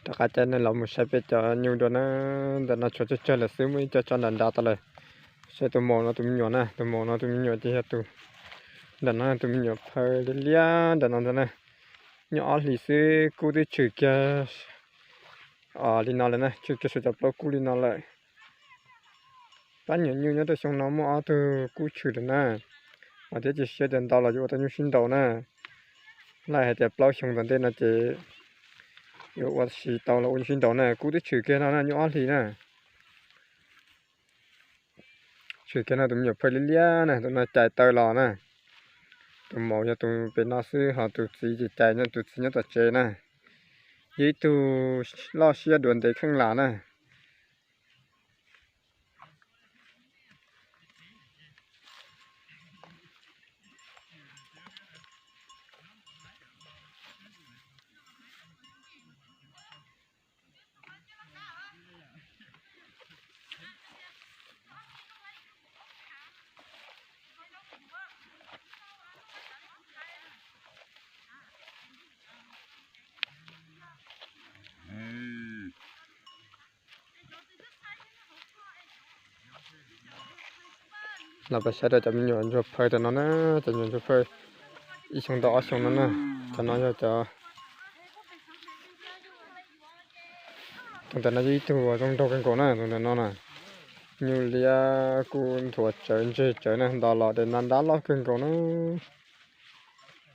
Rov qab caij nej los mus saib peb cov nyuj dua na. Ntawm no tshuav tsawg tsawg lawm xwb, muaj ib co tso nram nrad tau lawm. Saib tus maum no tus me nyuam na, tus maum no tus me nyuam ces yog tus, ntawm no tus me nyuam phaw liab liab ntawm no ntag na. Nyob ob hlis xwb kub twb tshwm kiag li no lawm na, tshwm kiag saum cov plaub kub li no lawm. Pab me nyuam nyuj nyob rau xyoo no muaj ob tug kub tshwm lawm na. Mas thiab cia siab tias ntau los yuav ua tau nyuj sib nraus na. Lawv hais tias plaub xyoo tom ntej no ces yuav ua tsis tau los ua nyuj sib nraus na, kub twb tshwm kiag no na, nyuj ob hlis na. Tshwm kiag no tus me nyuam phaw liab liab na, tus no cais taw los na. Tus maum yog tus pem no xwb, ho tus txiv ces cais, tus txiv nyob tom tsev na. Yog ib tug loj siab dua ntev kheej lam na. Los peb saib rau cov me nyuam ntsuag phaw tam no na, cov me nyuam ntsuag phaw ib xyoo ntau ob xyoo no na. Cov no yog cov, tus ntawm no yog ib tug zoo nraug kawg nkaus na, tus ntawm no na. Nyuj liab kuj nthuav tsawv ntseg tsawv na, nto los ces nab nrab loj kawg nkaus na.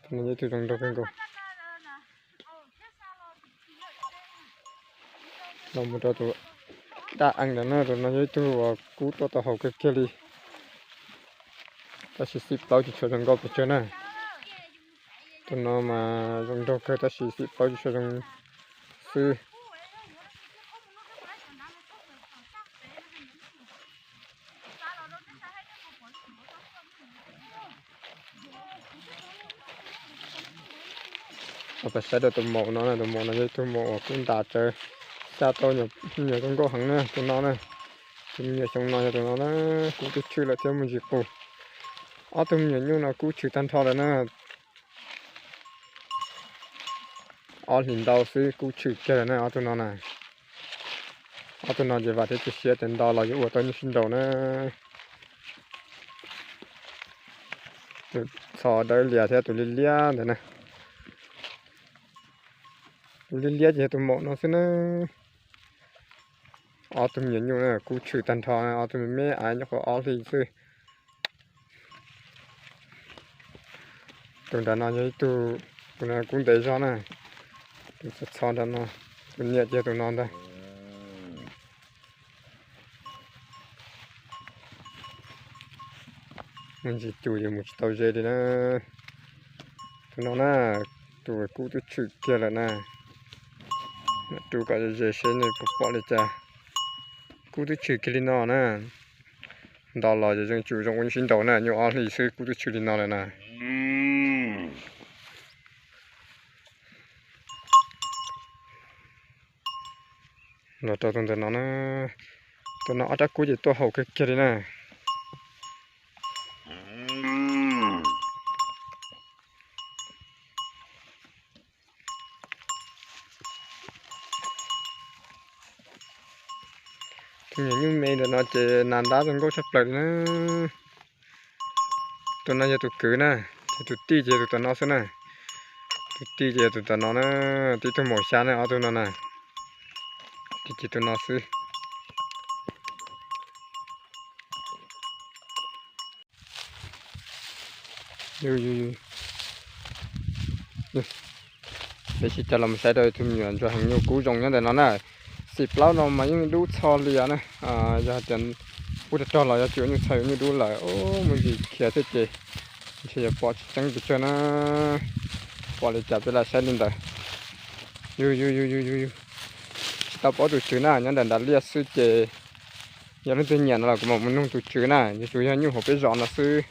Tus no yog ib tug zoo nraug kawg nkaus. Los mus rau tus dab ees ntawm no, tus no yog ib tug uas kub tuaj tau haum kawg kiag li, tab sis xim plaub tsis tshua zoo nkauj pes tsawg na. Tus no mas zoo nraug kawg tab sis xim plaub tsis tshua zoo xwb. Peb saib rau tus maum no, tus maum no yog ib tug maum uas kub ntas tsawv, xya tau me nyuam zoo nkauj heev na, tus no na. Tus me nyuam xyoo no yog tus no na, kub twb tshwm lawm thiab muaj ntsis qus. Ob tug me nyuam nyuj no kub tshwm tag nrho lawm na. Ob hlis ntau xwb kub tshwm kiag lawm na ob tug no na. Ob tug no ces vam thiab cia siab tias nto los yuav ua tau nyuj sib nraus na. Tus txho dawb lias thiab tus liab liab ntawd na. Tus liab liab ces yog tus maum no xwb na. Ob tug me nyuam nyuj na kub tshwm tag nrho, ob tug me me aiv nyuam qhuav ob hlis xwb. Tus nram no yog ib tug, tus no kub ntev zog na. Tus txho txho nram no, tus niam ces tus no ntag. Muaj ntsis cus ces mus tsis tau ze li na. Tus no na, tus kub twb tshwm kiag lawm na. Rub kom ze seb nej puas pom li cas. Kub twb tshwm kiag li no na. Nto los ces yeej tsis zoo ua nyuj sib nraus na, nyuaj ob hlis xwb kub twb tshwm li no lawm na. Los rau tus ntawm no na, tus no ob rab kub ces tuaj haum kawg kiag li na. Tus me nyuam nyuj me ntawm no ces nas nrab zoo nkauj tshaj plaws li na. Tus no yog tus kwv na, ces tus tij ces yog tus tom no xwb na. Tus tij ces yog tus tom no na, tib tug maum xya na, ob tug no na. Ces tus no xwb. Peb sib coj los saib rau tus me nyuam ntsuag heev nyuj kub zoo nyob ntawm no na. Xim plaub no mas yeej dub txho lias na. Yog hais tias pub rog rog los yog tsis ua nyuj txho yuav nyuj dub lawm, muaj ntsis khiav thiab ces ntshe yuav pom tsis tseeb pes tsawg na. Pom li cas peb lam saib li ntawd. Yus yus yus yus yus yus tsis tau paub tus tswv na, nyob nram nram liaj xwb ces yog leej twg nyiam no los kuv mam mus nug tus tswv na, yuav tsum yog nyuj hauv peb zos no xwb.